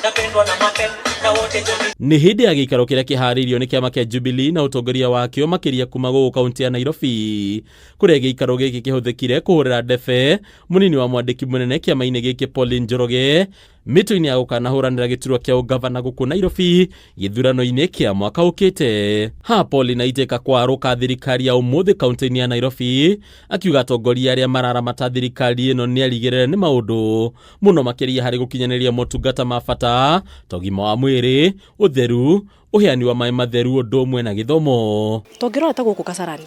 Napendwa na mapen na wote Johnny. Nĩ hĩndĩ ya gĩikaro kĩrĩa kĩharĩirio nĩ kĩama kĩa Jubilee na ũtongoria wakĩo makĩria kuma gũkũ kaunti ya Nairobi, kũrĩa gĩikaro gĩkĩ kĩhũthĩkire kũhũrĩra ndebe mũnini wa mwandĩki mũnene kĩama-inĩ gĩkĩ Pauline Njoroge mĩtũ-inĩ ya gũkanahũranĩra gĩturwa kĩa ũgavana gũkũ Nairobi gĩthurano-inĩ kĩa mwaka ũkĩte. Ha Pauline aitĩka kwarũka thirikari ya ũmũthĩ kaunti-inĩ ya Nairobi, akiuga atongoria arĩa mararamata thirikari ĩno nĩ arigĩrĩre nĩ maũndũ mũno makĩria harĩ gũkinyanĩria motungata ma bata ta ũgima wa mwĩrĩ, ũtheru, ũheani wa maĩ matheru ũndũ ũmwe na gĩthomo. Tũngĩrora ta gũkũ Kasarani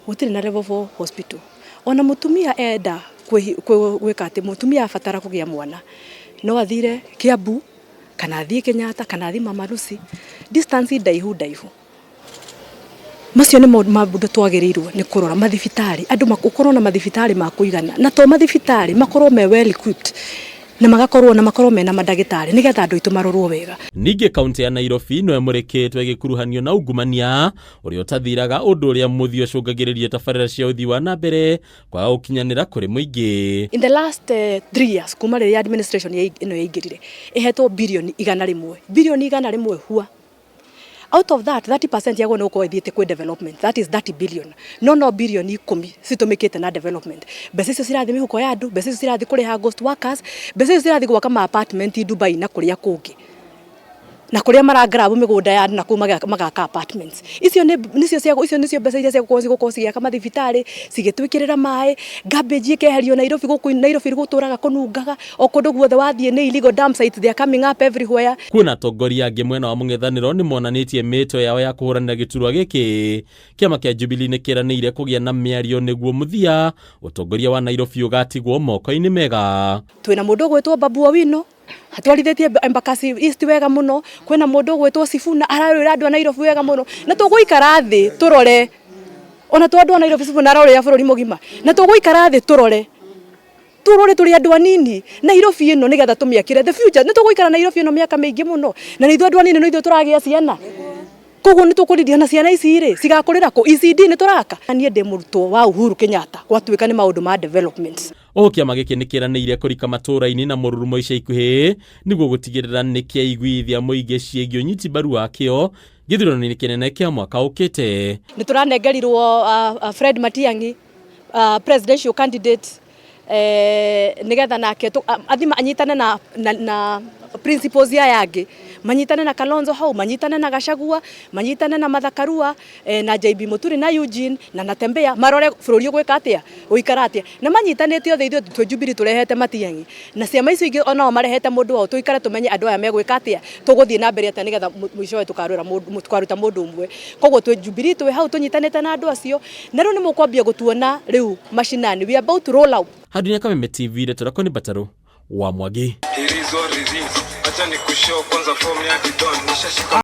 gũtirĩ na level 4 hospital. Ona mũtumia enda gwĩka atĩ mũtumia abatara kũgĩa mwana no athire Kiambu kana athiĩ Kenyatta kana athiĩ Mama Lucy, distance ndaihu ndaihu. Macio nĩ maũndũ twagĩrĩirwo nĩ kũrora. Mathibitarĩ, andũ gũkorwo na mathibitarĩ ma kũigana, na to mathibitarĩ makorwo me well equipped na magakorwo na makorwo mena mandagĩtarĩ nĩgetha andũ aitũ marorwo wega. Ningĩ kaunti ya Nairobi no ĩmũrĩkĩtwo ĩgĩkuruhanio na ungumania ũrĩa ũtathiraga, ũndũ ũrĩa mũthia ũcũngagĩrĩria tabarĩra cia ũthii wa na mbere kwaga gũkinyanĩra kũrĩ mũingĩ. In the last 3 years kuma rĩrĩa administration ĩno yaingĩrire, ĩhetwo birioni 100, birioni 100 hua. Out of that, 30% yaguo nĩ gũkorwo ĩthiĩte kwĩ development, that is 30 billion. No birioni 10 citũmĩkĩte na development. Mbeca icio cirathiĩ mĩhuko ya andũ, mbeca icio cirathiĩ kũrĩha ghost workers, mbeca icio cirathiĩ gwaka ma apartment Dubai na kũrĩa kũngĩ na kũrĩa maragrab mĩgũnda ya andũ na kũu magaka apartments. Icio nĩ nĩcio cia icio nĩcio mbeca iria ciagũkorwo cigĩaka mathibitarĩ, cigĩtwĩkĩrĩra maĩ, garbage ĩkeherio Nairobi. Gũkũ Nairobi gũtũraga kũnungaga o kũndũ guothe wathiĩ nĩ illegal dump sites, they are coming up everywhere. Kuona atongoria angĩ mwena wa mũng'ethanĩro nĩ monanĩtie mĩto yao ya kũhũranĩra gĩturwa gĩkĩ, kĩama kĩa Jubilee nĩ kĩranĩire kũgĩa na mĩario nĩguo mũthia ũtongoria wa Nairobi ũgatigwo moko-inĩ mega. Twĩna mũndũ ũgwĩtwo Babu Owino atwarithĩtie Embakasi East wega mũno, kwĩna mũndũ ũgwĩtwo Sifuna ararũĩra andũ a Nairobi wega mũno, na tũgũikara thĩ tũrore ona to andũ a Nairobi, Sifuna ararũĩra bũrũri mũgima, na tũgũikara thĩ tũrore tũrĩ andũ anini Nairobi ĩno nĩgetha tũmĩakĩre the future. Nĩ tũgũikara Nairobi ĩno mĩaka mĩingĩ mũno, na nĩ ithuĩ andũ anini no ithuĩ tũragĩa ciana, koguo nĩ tũkũririkana ciana ici rĩ cigakũrĩra kũ? ECD nĩ tũraka. Niĩ ndĩ mũrutwo wa Uhuru Kenyatta gwatuĩka nĩ maũndũ ma development. O kĩama gĩkĩ nĩ kĩranĩire kũrika matũũra-inĩ na mũrurumo ica ikuhĩ nĩguo gũtigĩrĩra nĩ kĩaiguithia mũingĩ ciĩgiĩ ũnyiti mbaru wakĩo gĩthurano-inĩ kĩnene kĩa mwaka ũkĩte. Nĩ tũranengerirwo Fred Matiang'i, presidential candidate, nĩgetha nake athima anyitane na principles aya angĩ, manyitane na Kalonzo hau, manyitane na Gachagua, manyitane na Martha Karua, na JB Muturi na Eugene na Natembeya, marore bũrũri ũgwĩka atĩa, ũikara atĩa, na manyitanĩte othe. Ithuĩ twĩ Jubilee tũrehete Matiang'i na ciama icio ingĩ onao marehete mũndũ wao, tũikare tũmenye andũ aya megwĩka atĩa, tũgũthiĩ na mbere atĩa, nĩgetha mũicowe tũkarwĩra mũndũ tũkaruta mũndũ ũmwe. Koguo twĩ Jubilee twĩ hau tũnyitanĩte na andũ acio, na rĩu nĩ mũkwambia gũtuona rĩu mashinani. We are about to roll out. Handũ ya Kameme TV, ndeto ni Batarũ wa Mwangi. It is what it is. Acha nikushow kwanza form ya Didon. Nishashika.